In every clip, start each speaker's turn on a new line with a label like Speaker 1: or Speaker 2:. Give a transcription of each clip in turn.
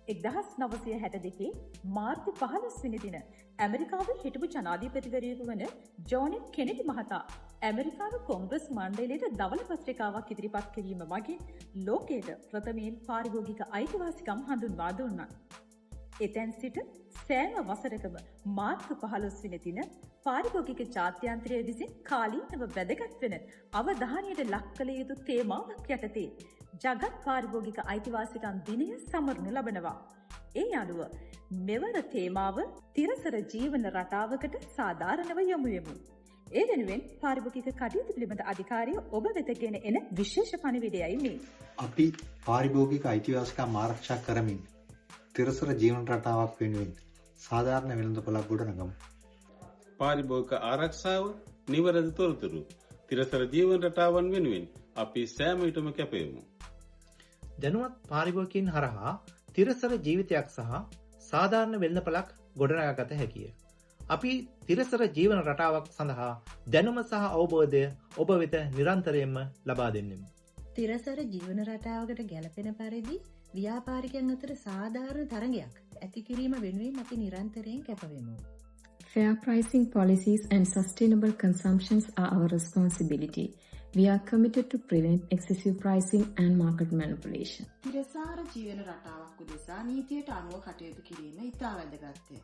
Speaker 1: 1962 මාර්තු 15 වෙනි දින ඇමරිකාවේ හිටපු ජනාධිපතිවරයෙකු වන ජෝන් එෆ් කෙනෙඩි මහතා ඇමරිකානු කොංග්‍රස් මණ්ඩලයට ධවල පත්‍රිකාවක් ඉදිරිපත් කිරීම මගින් ලෝකයට ප්‍රථමයෙන් පාරිභෝගික අයිතිවාසිකම් හඳුන්වා දුන්නා. එතැන් සිට සෑම වසරකම මාර්තු 15 වෙනි දින පාරිභෝගික ජාත්‍යන්තරය විසින් කාලීනව වැදගත් වෙන අවධානයට ලක් කළ යුතු තේමාවක් යටතේ ජගත් පාරිභෝගික අයිතිවාසිකම් දිනය සමරනු ලබනවා. ඒ අනුව මෙවර තේමාව තිරසර ජීවන රටාවකට සාධාරණව යොමු වෙමු. ඒ වෙනුවෙන් පාරිභෝගික කටයුතු පිළිබඳ අධිකාරිය ඔබ වෙත ගෙන එන විශේෂ පණිවිඩයයි මේ.
Speaker 2: අපි පාරිභෝගික අයිතිවාසිකම් ආරක්ෂා කරමින් තිරසර ජීවන රටාවක් වෙනුවෙන් සාධාරණ වෙළඳපොළක් ගොඩනගමු.
Speaker 3: පාරිභෝගික ආරක්ෂාව, නිවැරදි තොරතුරු, තිරසර ජීවන රටාවන් වෙනුවෙන් අපි සෑම විටම කැපවෙමු.
Speaker 4: දැනුවත් පාරිභෝගිකයින් හරහා තිරසර ජීවිතයක් සහ සාධාරණ වෙළඳපළක් ගොඩනගාගත හැකිය. අපි තිරසර ජීවන රටාවක් සඳහා දැනුම සහ අවබෝධය ඔබ වෙත නිරන්තරයෙන්ම ලබා දෙන්නෙමු.
Speaker 5: තිරසර ජීවන රටාවකට ගැලපෙන පරිදි ව්‍යාපාරිකයන් අතර සාධාරණ තරගයක් ඇති කිරීම වෙනුවෙන් අපි නිරන්තරයෙන් කැපවෙමු.
Speaker 6: Fair pricing policies and sustainable consumptions are our responsibility. We are committed to prevent excessive pricing and market manipulation.
Speaker 7: තිරසාර ජීවන රටාවක් උදෙසා නීතියට අනුව කටයුතු කිරීම ඉතා වැදගත්ය.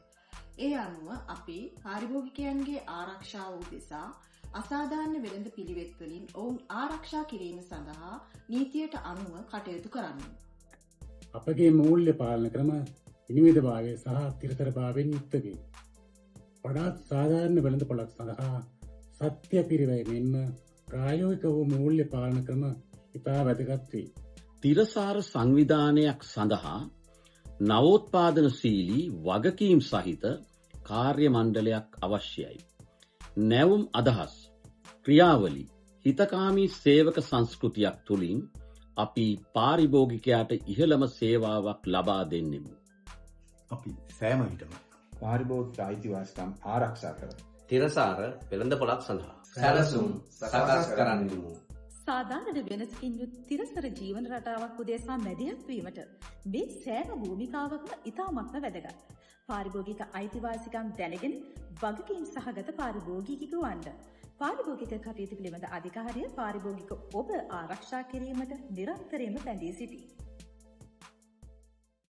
Speaker 7: ඒ අනුව අපි පාරිභෝගිකයන්ගේ ආරක්ෂාව උදෙසා අසාධාරණ වෙළඳ පිළිවෙත් වලින් ඔවුන් ආරක්ෂා කිරීම සඳහා නීතියට අනුව කටයුතු කරන්නෙමු.
Speaker 8: අපගේ මූල්‍ය පාලන ක්‍රම විනිවිදභාවය සහ තිරසරභාවයෙන් යුක්ත වේ. වඩාත් සාධාරණ වෙළඳපොළක් සඳහා සත්‍ය පිරිවැය මෙන්ම ප්‍රායෝගික වූ මූල්‍ය පාලන ක්‍රම ඉතා වැදගත් වේ.
Speaker 9: තිරසාර සංවිධානයක් සඳහා නවෝත්පාදනශීලී වගකීම් සහිත කාර්ය මණ්ඩලයක් අවශ්‍යයි. නැවුම් අදහස්, ක්‍රියාවලි, හිතකාමී සේවක සංස්කෘතියක් තුළින් අපි පාරිභෝගිකයාට ඉහළම සේවාවක් ලබා දෙන්නෙමු.
Speaker 10: අපි සෑම විටම
Speaker 11: පාරිභෝගික අයිතිවාසිකම් ආරක්ෂා කර
Speaker 12: තිරසාර වෙළඳපොළක් සඳහා සැලසුම් සකස් කරන්නෙමු.
Speaker 1: සාධාරණ වෙනසකින් යුත් තිරසර ජීවන රටාවක් උදෙසා මැදිහත් වීමට මේ සෑම භූමිකාවක්ම ඉතාමත්ම වැදගත්. පාරිභෝගික අයිතිවාසිකම් දැනගෙන වගකීම් සහගත පාරිභෝගිකයෙකු වන්න. පාරිභෝගික කටයුතු පිළිබඳ අධිකාරිය පාරිභෝගික ඔබ ආරක්ෂා කිරීමට නිරන්තරයෙන්ම බැඳී සිටී.